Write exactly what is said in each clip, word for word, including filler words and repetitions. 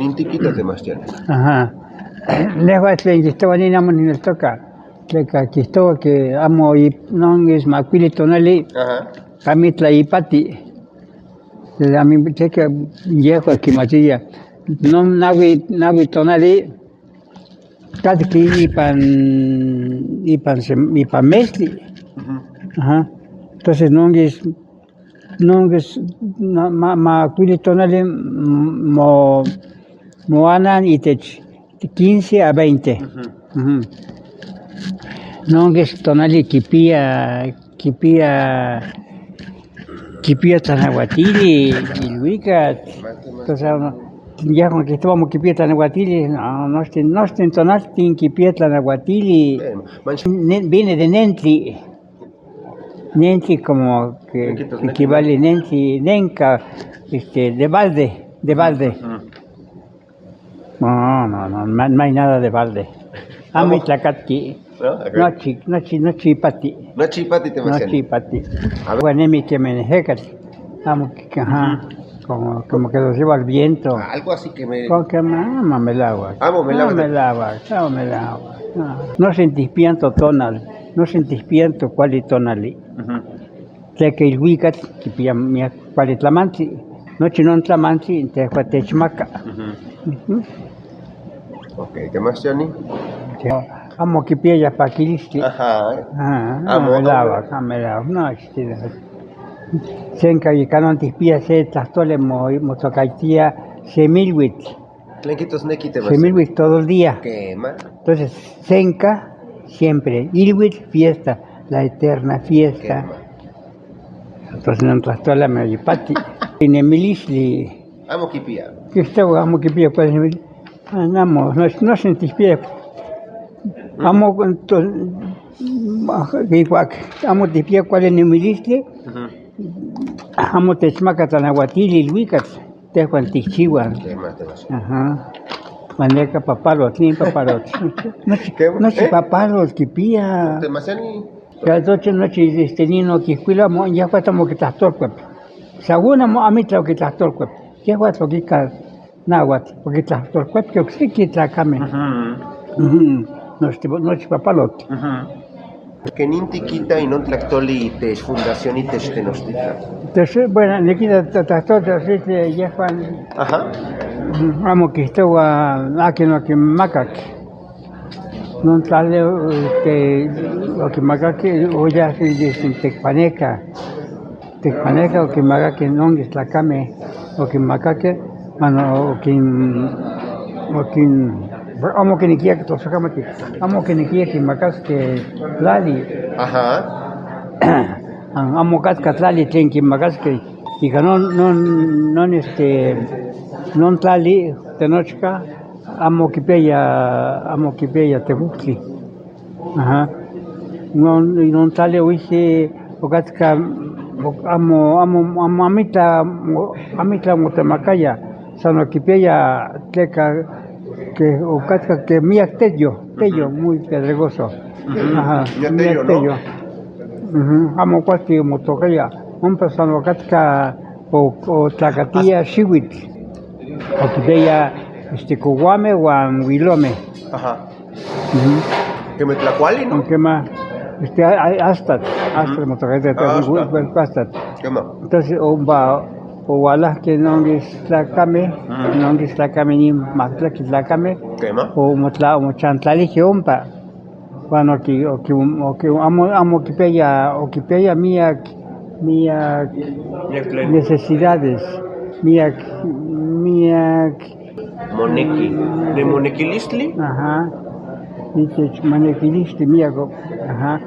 Nin tikita, Temastiani. Aha. Nejua tlen kijtohua nin amo nineltoka. Tleka kijtohua ke amo i-, non is makuili tonali. Aha. Kamitla ipati. Ami tleka yejua kimatiya. Non nahui, nahui tonali. Katki ipan, ipan sem-, ipan mestli. Ujú. Aha. Entonces, non is, non is, ma-, ma-, makuili tonali, mm, mo, moanan itech quince a veinte. Ujú. Ujú. Non is tonali kipia, kipia, kipia tlanahuatili, ilhuikac. Entonces, yejuan kijtohua amo kipia tlanahuatili, no, noshtin, noshtin tonaltin kipia tlanahuatili. Ne-, viene de nentli. Nentli como que equivale nentli, nenka, este, de balde, de balde. Ujú. No, no, no, no, no hay nada de balde. Amo. Amo itlakatki. No, ok. Nochi, nochi, nochi ipati. Nochi ipati, Temastiani. Nochi ipati. A ver. Ua nemi keme ejekatl. Amo ki-, ajá. Ujú. Como, como que los lleva el viento. Ah, algo así que me... Como que ma-, amo melahuak. Amo melahuak. Amo melahuak, amo melahuak. No. Noshtin tikpia to tonal, noshtin tikpia to kuali tonali. Ujú. Tleka ilhuikac kipia miak kuali tlamantli. Nochi non tlamantli tejuan techmaka. Ujú. Ujú. Ok, Temastiani. Amo kipiaya pakilistli. Ajá. Ah, amo, amo melahuak, amo melahuak. No, este, senka ika non tikpia se tlajtoli mo-, motokatia semilhuitl. Tlen kijtosneki, Temastiani? Semilhuitl todo el día. Kema. Entonces, senka siempre, ilhuitl fiesta, la eterna fiesta. Kema. Entonces, non tlajtoli me ipati. Nemilistli. Amo kipia. Kijtohua amo kipia kuali nemilistli. Ah, amo, no, noshtin tikpia. Amo, to-, ikuak amo tikpia kuali nemilistli. Ujú. Amo techmaka tlanahuatili ilhuikac. Tejuan tikchihua. Kema, Temastiani. Ajá. Huan neka papalotl, nin papalotl. Nochi, kema, nochi, eh, papalotl kipia. Temastiani. Pero nochi, nochi, este, nin okijkuilo, amo, yejuan amo kitlajtolkuep. San uno amo, amo itla okitlajtolkuep. Yejuan okikak nahuatl, okitlajtolkuepki okseki tlakame. Ujú. Ujú. Nochi, nochi papalotl. Ujú. Kenin tikita inon tlajtoli itech fundación itech Tenochtitlan? Entonces, bueno, nikita ta-, tlajtol, así que yejuan, ajá, mm, amo kijtohua akin okinmakak. Non tlali, este, okinmakak, oyas, este, tekpaneka. Tekpaneka okinmakak non tlakame, okinmakak, mano, okin, okin, amo kinekia, amo kinekia kinmakaske tlali. Ajá. Amo katka tlali tlen kinmakaske, ika non, non, non, este, non tlali Tenochka amo kipiaya, amo kipiaya tebuktli. Ajá. Non, non tlali oijki okatka, amo, amo, amo, amitla, amitla motemakaya, sano kipiaya tleka ke okatka ke miak teyo, teyo, muy pedregoso. Ujú. Ajá, miak teyo, ¿no? Ujú. Amo kualti motokaya. Ompa sano okatka o, otlakatia xiuitl. Okipiaya, este, kohuame huan huilome. Ajá. Ujú. Keme tlakuali, ¿no? Kema, este, ay, ay, astat, astat, motokaita, astat. Entonces, ompa, ohualajke non kis tlakame, non kis tlakame, nin majtlakl tlakame, kema, omotla-, omochantlalike ompa. Huan oki-, oki-, oki-, amo, amo kipiaya, okipiaya miak, miak necesidades, miak, miak moneki, de monekilistli. Ajá. Itech monekilistli miak, ajá.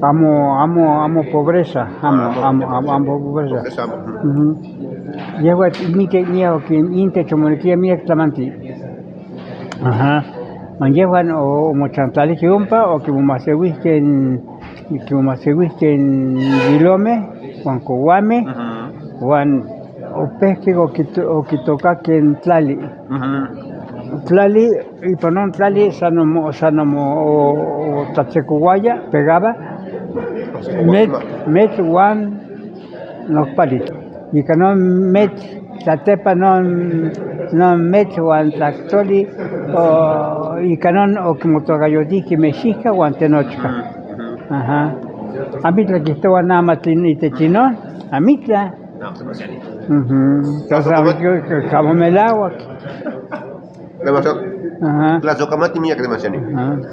Amo, amo, amo pobreza, amo, amo, amo, amo pobreza. Pobreza, amo. Ujú. Yehuan miak, miak, okin-, intech omonekia miak tlamantli. Ajá. Huan yehuan o-, omochantlalike ompa, okimomajseuijke n-, okimomajseuijke n huilome huan kohuame, ujú, huan opejke okito-, okitokake n tlali. Ujú. Tlali, ipan non tlali sano mo-, sano mo-, o-, otlatzekohuaya, pegaba, metl, metl huan nokpali. Ika non metl, tlatepa non, non metl huan tlaktoli, o ika non okimotokayotikej mexijka huan tenochka. Aha. Amitlak kijtoa nada mas tlin itech inon, amitlak. Ujú. Entonces, kamo melahuak. Aha. Tlazokamati miak, demasiado. Aha.